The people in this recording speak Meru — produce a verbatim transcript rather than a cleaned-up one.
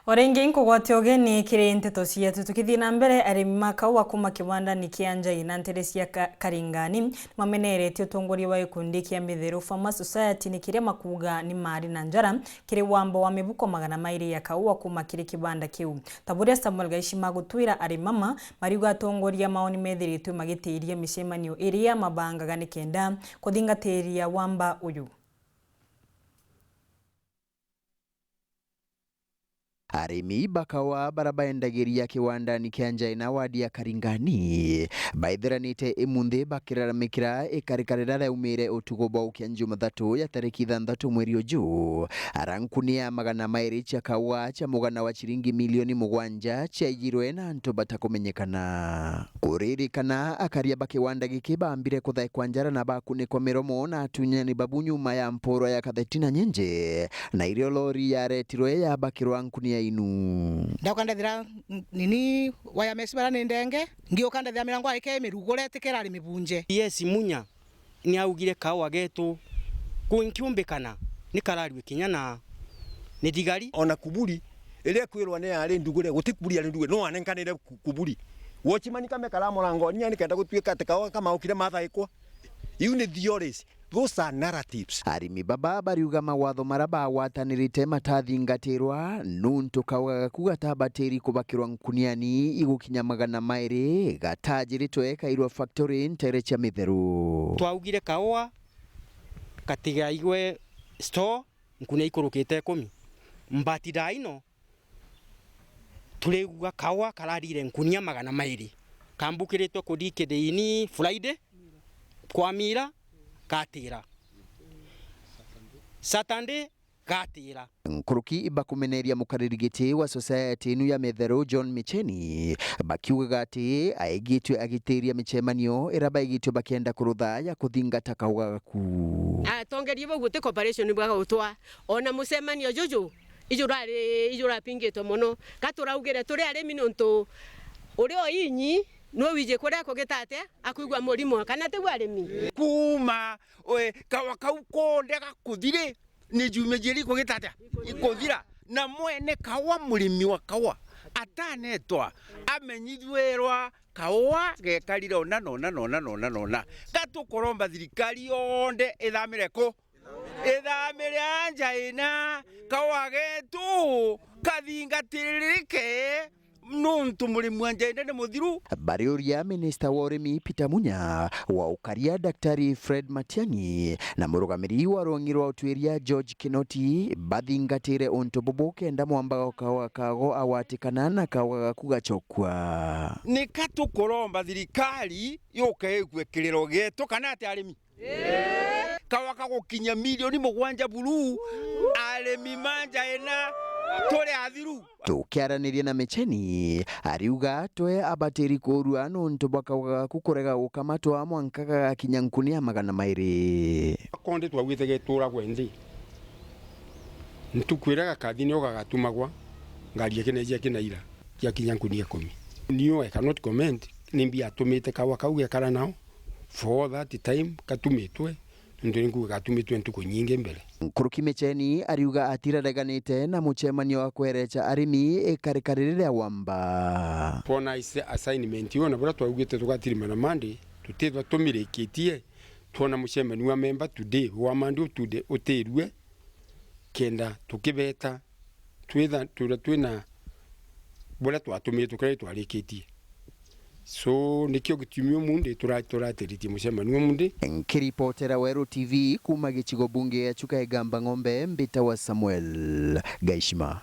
O ringi nkugwatia ugeni kiri nteto cietu. Tukithii na mbere, arimi ma kaua kuuma kiwandani kia Njai na ntere cia Ka-, Karingani nimameneretie utongoria wa gikundi kia Mitheru Farmers Society ni kiria makuuga ni mari na njara kiri wamba wa mibuko magana mairi ya kaua kuuma kiri kiwanda kiu. Ta buria Samuel Gaishima agutwira, arimi ama mariuga atongoria mao nimethiritwe magitiiria micemanio iria mabangaga nikenda kuthingatiria wamba uyu. Arimi ba kaua bara baendagiria kiwandani kia Njai na wadi ya Karingani baithiranite imunthi bakiraramikira ikarika riria riaumire utuku bwa ukia Njumathatu ya tariki ithanthatu mweri uju, ara nkunia magana mairi cia kaua cia mugana wa ciringi milioni mugwanja ciaijirwe na antu batakumenyekana. Kuririkana, akaria ba kiwanda giki baambire kuthaikwa njara na bakunikwa miromo na atunyani babu nyuma ya mpurwa ya katheti na nyenje, na irio lori yaretirwe yabakirwa nkunia inu. Ndauka ndethira, n-, nini, waya mesi bara ni ndenge, ngiuka ndethira mirango aike mirugure tikira ari mibunje. Yes, Munya. Niaugire kaua getu kunkiumbikana ni kararue kinya na ni thigari. Ona kuburi iria kwirwa ni yari ndugure, guti kuburi yari ndugure, no anenkanire ku-, kuburi. Watchman kame kara murangoni, nikenda gutuika ati kaua kamaukire mathaikwa. Iu ni theories. Those are narratives. Arimi baba bariuga mawatho mara bagwatanirite matathingatirwa, nuntu kaua gaku gatabatiri kubakirwa nkuniani igukinya magana mairi, gatajiritwe kairwa factory ntere cia Mitheru. Twaugire kaua gatigaigwe store nkunia ikurukite ikumi. But thaa ino turigua kaua kararire nkunia magana mairi, kambukiritwe kuthii kithiini Friday kwa mira, gatira. Saturday, gatira. Nkuruki bakumeneria mukariri giti wa society inu ya Mitheru, John Micheni, bakiugaga ati aigitwe agitiria micemanio ira baigitwe bakienda kurutha ya kuthingata kaua gaku. Atongeria bau guti cooperation bwa gutwa ona mucemanio juju ijurari, ijurapingitwe mono. Ka turaugire turi arimi nontu uria o inyi nwe wiji kuria kugita atia akwigua murimo, kana tigua arimi? Kuuma, we, kaua kau konthe gakuthiri, ni jumia jieri ikugita atia? Ikuthira. Na mwene kaua, murimi wa kaua, atanetwa amenyithwirwa kaua gekarire ona na ona na ona na ona na ona. Ka tukuromba thirikari yonthe ithamire ku? Ithamire anja ina kaua getu kathingatirike, nuntu murimi wa Njai ni muthiru. Bariuria minista wa urimi Peter Munya, wa ukaria Daktari Fred Matiang'i, na murugamiri wa rung'i rwa utuiria George Kinoti bathingatire untu bubu kenda mwamba wa kaua kago agwatikana na kaua gaku gacokua. Nika tukuromba thirikari yuke igwe kiriro gietu kana ati arimi? Kaua kagukinya milioni mugwanja buru, arimi ma Njai na turi athiru. Tukiaraniria na Micheni, ariuga twe abatiri kurua nuntu bwa kaua gaku kurega gukamatwa mwanka gagakinya nkunia magana mairi. Konde twauite geturagwe nthi. Ntuku iria gakathi nio gagatumagwa, ngari ikinejia kinaira, giakinya nkunia ikumi. Nio I cannot comment, nimbi atumite kaua kau gekara nao for all that time katumitwe, nontu ni nkuuga gatumitwe ntuku nyingi mbere. Nkuruki Micheni ariuga atirareganite na mucemanio wa kwerecha arimi ikarika riri ria wamba. Twona ase-, assignment iyo na buria twaugite tugatirima na Monday, tutithwa tumirikitie, twona mucemanio wa memba today, wa Monday today utirue, kenda tukibeta twitha, twira twina buria twatumiritwe kuria twarikitie. So, nikio gitumi umunthi tura-, turatiritie mucemanio umunthi. Nkiripotera Weru T V kuuma gicigo bunge ya Chuka Igamba Ng'ombe, mbitawa Samuel Gaishima.